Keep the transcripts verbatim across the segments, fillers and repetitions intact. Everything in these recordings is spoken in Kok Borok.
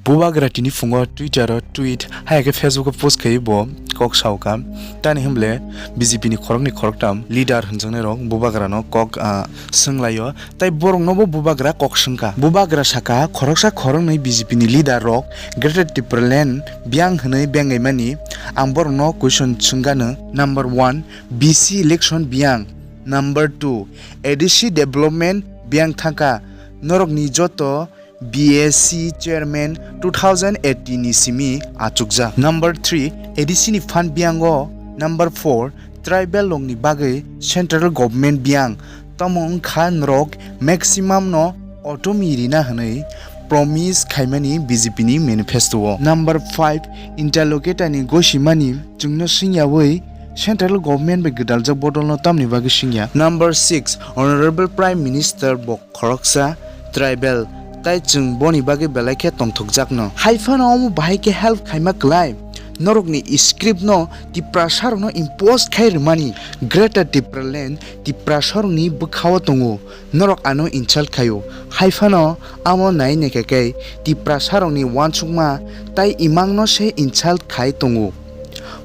Bubagra tini phungo Twitter o tweet, hai khe Facebook o post khaiwi bo kok saukha. Tani hwnle B J P ni khoroknwi khoroktham leader hwnjaknai rok Bubagra no kok, ah, swnglaio. Tai borok no bo Bubagra kok swngkha. Bubagra sakha, khoroksa khoroknwi B J P ni leader rok Greater Tipraland biyang hwnwi bengaimani, ang borok no question swngano. Number one, B C election biyang. Number two, A D C development biyang thangkha. Norokni joto B A C chairman two thousand eighteen ni simi achukjak. Number three, A D C ni fund biyango. Number four, tribal rokni bagwi central government biyang. Tamo wngkha norok maximum no autonomy rina hwnwi promise khaimani B J P ni manifesto o. Number five, interlocutor ni gosimani chwngno swngyawi central government bai gwdaljak bodolno tamni bagwi swngya. Number six, Honorable Prime Minister bo khoroksa tribal, tai chwng boni bagwi belai khe tongthokjakno. Hai phano omo bahai khe help khaima klai. Norokni script no Tiprasa rokno impose khai rwmani. Greater Tipraland Tiprasa rokni bwkhao tongo. Norok ano insult khaio. Hai phano amo nai naikha khe Tiprasa rokni uansukma tai imangno se insult khai tongo.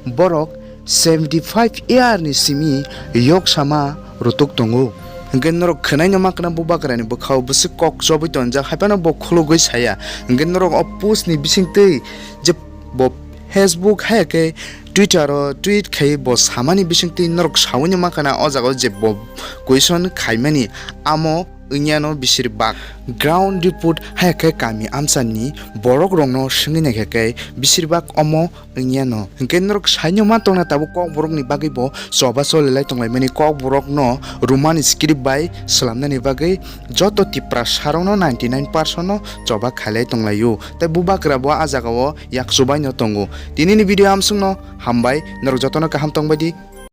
Borok seventy five year ni simi yok sama rutuk tongo. Hwnkhe norok khwnaino ma khna Bubagrani bwkhao bwswk kok chobwi tonjak, hai phano bo khulugwi saya. Hwnkhe norok o post ni bisingtwi je bo Facebook hai khe Twitter o tweet khai bo samani bisingtwi norok sawi no ma khna o jaga o je bo question khaimani amo wngya no bisir bak. Ground report hai khe kami amchani borok rok no swngwi naikha khe bisir bak omo wngya no. Hwnkhe norok saino ma tongna tabuk Kokborok ni bagwi bo choba choli lai tonglaimani, Kokborok no Roman script bai swlamnani bagwi joto Tiprasa rok no ninety nine percent no choba khailai tonglaio. Tai Bubagra bo a jaga o yak chubaino tongo. Tini ni video amswk no hambai, norok joto no kaham tongbai di.